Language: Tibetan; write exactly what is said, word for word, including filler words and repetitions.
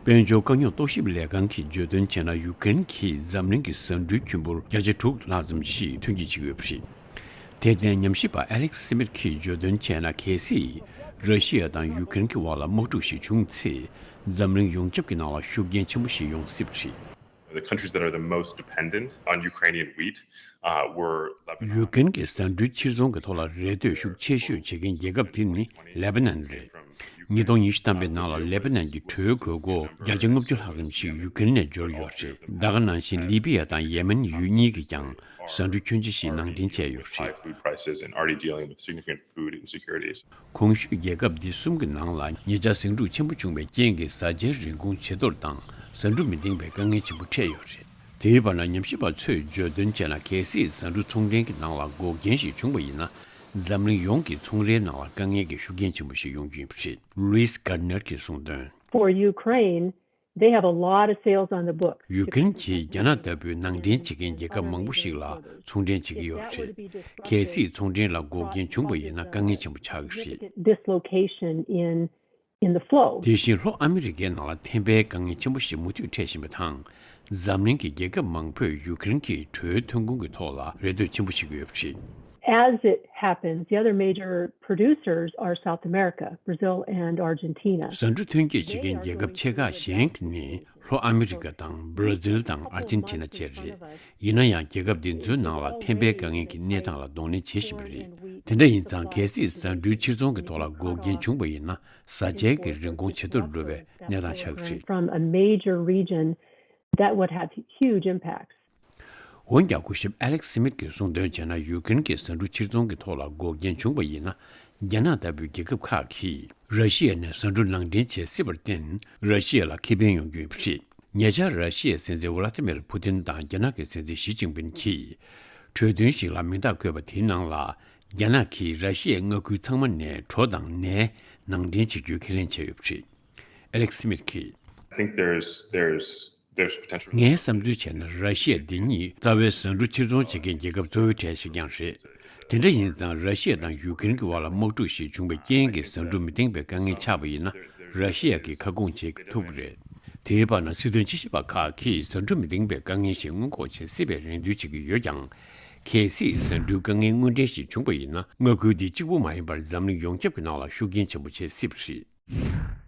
དཔལ་འབྱོར་དཀའ་རྙོག་རྟོག་ཞིབ་ལས་ཁང་གིས་བརྗོད་དོན་བྱས་ན། ཡུ་ཀེ་རེན་གྱིས་འཛམ་གླིང་གི་ཟ་འབྲུའི་ཁྱུང་འབུར་བརྒྱ་ཆ་དྲུག་ལྷག་ཙམ་ཞིག་ཐོན་སྐྱེད་བྱེད་ཀྱི་ཡོད་པ་རེད། དེར་བརྟེན། ཉམས་ཞིབ་པ་ཨ་ལེག་སི་སི་མིད་ཀྱིས་བརྗོད་དོན་བྱས་ན། གལ་སྲིད་ར་ཤི་ཡ་དང་ཡུ་ཀེ་རེན་གྱི་དབར་ལ་དམག་འཁྲུག་ཞིག་བྱུང་ཚེ། འཛམ་གླིང་ཡོངས་ཁྱབ་ཀྱི་ནང་ལ་ཤུགས་རྐྱེན་ཆེན་པོ་ཞིག་ཡོང་སྲིད་པ་རེད། The countries that are the most dependent on Ukrainian wheat, uh, were Lebanon. ཡུ་ཀེ་རེན་གྱི་ཟ་འབྲུའི་ཕྱིར་ཚོང་གི་ཐོག་ལ་རེ་ལྟོས་ཤུགས་ཆེ་ཤོས་བྱེད་མཁན་རྒྱལ་ཁབ་དེ་ནི་ལེ་པ་ནན་རེད། ཉིས་སྟོང་ཉི་ཤུ་ཐམ་པའི་ནང་ལ་ལེ་པ་ནན་གྱི་གྲོའི་དགོས་མཁོ་བརྒྱ་ཆ་ལྔ་བཅུ་ལྷག་ཙམ་ཞིག་ཡུ་ཀེ་རེན་ནས་འབྱོར་ཡོད་རེད། ད་ག་ནང་བཞིན་ལི་པི་ཡ་དང་ཡེ་མེན་ཡུལ་གཉིས་ཀྱིས་ཀྱང་ཟ་འབྲུ་ཁྱོན་ཆེ་ཞིག་ནང་འདྲེན་བྱས་ཡོད་རེད། High food prices and already dealing with significant food insecurities. གོང་ཞུས་རྒྱལ་ཁབ་འདི་གསུམ་གྱི་ནང་ལ་ཉེ་ཆར་ཟིང་འཁྲུག་ཆེན་པོ་བྱུང་བའི་རྐྱེན་གྱིས་བཟའ་བཅའི་རིན་གོང་ཇེ་མཐོར་དང་ཟ་འབྲུ་མི་འདེང་བའི་དཀའ་ངལ་ཆེན་པོ་འཕྲད་ཡོད་རེད། དེའི་བར་ན་ཉམས་ཞིབ་པ་ཚོས་བརྗོད་དོན་བྱས་ན། གལ་སྲིད་ཟ་འབྲུ་ཚོང་འབྲེལ་གྱི་ནང་ལ་འགོག་རྐྱེན་ཞིག་བྱུང་བ་ཡིན་ན། འཛམ་གླིང་ཡོངས་ཀྱི་ཚོང་རའི་ནང་ལ་དཀའ་ངལ་གྱི་ཤུགས་རྐྱེན་ཆེན་པོ་ཞིག་ཡོང་རྒྱུ་ཡིན་པ་རེད། Louise Gardner གྱིས་གསུངས་དོན། For Ukraine, they have a lot of sales on the books. ཡུ་ཀེ་རེན་གྱིས་རྒྱ་ནག་ལྟ་བུའི་ནང་འདྲེན་བྱེད་མཁན་རྒྱལ་ཁབ་མང་པོ་ཞིག་ལ་ཚོང་འབྲེལ་བྱེད་ཀྱི་ཡོད་པ་རེད། གལ་སྲིད་ཚོང་འབྲེལ་ལ་འགོག་རྐྱེན་བྱུང་བ་ཡིན་ན། དཀའ་ངལ་ཆེན་པོ་ཆགས་ཀྱི་རེད། Dislocation in, in the flow. དེ་བཞིན་ལྷོ་ཨ་མི་རི་ཀའི་ནང་ལ་ཐན་པའི་དཀའ་ངལ་ཆེན་པོ་ཞིག་མུ་མཐུད་འཕྲད་བཞིན་པ་དང་། འཛམ་གླིང་གི་རྒྱལ་ཁབ་མང་པོས་ཡུ་ཀེ་རེན་གྱི་གྲོའི་ཐོན་ཁུངས་ཀྱི་ཐོག་ལ་རེ་ལྟོས་ཆེན་པོ་བྱེད་ཀྱི་ཡོད་པ་རེད། As it happens, the other major producers are South America, Brazil and Argentina. ཟ་འབྲུ་ཐོན་སྐྱེད་བྱེད་མཁན་རྒྱལ་ཁབ་ཆེ་ཁག་གཞན་ནི་ལྷོ་ཨ་མི་རི་ཀ་དང་། བྷ་ར་ཛིལ་དང་ཨར་ཇེན་ཊི་ན་བཅས་རེད། ཡིན་ན་ཡང་། རྒྱལ་ཁབ་འདི་ཚོའི་ནང་ལ་ཐན་པའི་དཀའ་ངལ་གྱི་གནས་སྟངས་ལ་གདོང་ལེན་བྱེད་བཞིན་པ་རེད། དེ་འདྲ་ཡིན་ཙང་། གལ་སྲིད་ཟ་འབྲུའི་ཕྱིར་ཚོང་གི་ཐོག་ལ་འགོག་རྐྱེན་བྱུང་བ་ཡིན་ན། བཟའ་བཅའི་གི་རིན་གོང་ཇེ་མཐོར་འགྲོ་བའི་གནས་སྟངས་ཆགས་ཀྱི་རེད། From a major region that would have huge impacts. འོན་ཀྱང་། སྐུ་ཞབས་ཨ་ལེག་སི་སི་མིད་ཀྱིས་གསུངས་དོན་བྱས་ན། ཡུ་ཀེ་རེན་གྱི་ཟ་འབྲུ་ཕྱིར་ཚོང་གི་ཐོག་ལ་འགོག་རྐྱེན་བྱུང་བ་ཡིན་ན། རྒྱ་ནག་ལྟ་བུའི་རྒྱལ་ཁབ་ཁག་གིས་ར་ཤི་ཡ་ནས་ཟ་འབྲུ་ནང་འདྲེན་བྱེད་སྲིད་པར་བརྟེན། ར་ཤི་ཡ་ལ་ཁེ་ཕན་ཡོང་རྒྱུ་ཡིན་པ་རེད། ཉེ་ཆར་ར་ཤི་ཡའི་སྲིད་འཛིན་ཝ་ལ་ཏི་མིར་ཕུ་ཏིན་དང་རྒྱ་ནག་གི་སྲིད་འཛིན་ཞི་ཅིན་ཕིན་གྱིས་གྲོས་མཐུན་ཞིག་ལ་མིང་རྟགས་བཀོད་པ་དེའི་ནང་ལ། རྒྱ་ནག་གིས་ར་ཤི་ཡའི་མངའ་ཁུལ་ཚང་མ་ནས་གྲོ་དང་ནས་ནང་འདྲེན་བྱེད་རྒྱུའི་ཁས་ལེན་བྱས་ཡོད་པ་རེད། ཨ་ལེག་སི་སི་མིད་ཀྱིས། I think there's, there's, there's potential. ངའི་བསམ་ཚུལ་བྱས་ན། ར་ཤི་ཡ་འདི་ཉིད་རྩ་བའི་ཟ་འབྲུ་ཕྱིར་ཚོང་བྱེད་མཁན་རྒྱལ་ཁབ་གཙོ་བོའི་གྲས་ཤིག་ཀྱང་རེད། དེ་འདྲ་ཡིན་ཙང་། ར་ཤི་ཡ་དང་ཡུ་ཀེ་རེན་གྱི་དབར་ལ་དམག་འཁྲུག་ཞིག་བྱུང་བའི་རྐྱེན་གྱིས་ཟ་འབྲུ་མི་འདེང་བའི་དཀའ་ངལ་ཆགས་པ་ཡིན་ན། ར་ཤི་ཡ་གིས་ཁ་སྐོང་བྱེད་ཐུབ་ཀྱི་རེད། དེའི་བར་ན། སྲིད་དོན་དཔྱད་ཞིབ་པ་ཁག་གིས་ཟ་འབྲུ་མི་འདེང་བའི་དཀའ་ངལ་ཞིག་སྔོན་འགོག་བྱེད་སྲིད་པའི་རེ་འདུན་བྱེད་ཀྱི་ཡོད་ཀྱང་། གལ་སྲིད་ཟ་འབྲུའི་དཀའ་ངལ་དངོས་འབྲེལ་ཞིག་བྱུང་བ་ཡིན་ན། མངའ་ཁུལ་འདི་གཅིག་པུ་མ་ཡིན་པར་འཛམ་གླིང་ཡོངས་ཁྱབ་ཀྱི་ནང་ལ་ཤུགས་རྐྱེན་ཆེན་པོ་བྱེད་སྲིད་པ་རེད།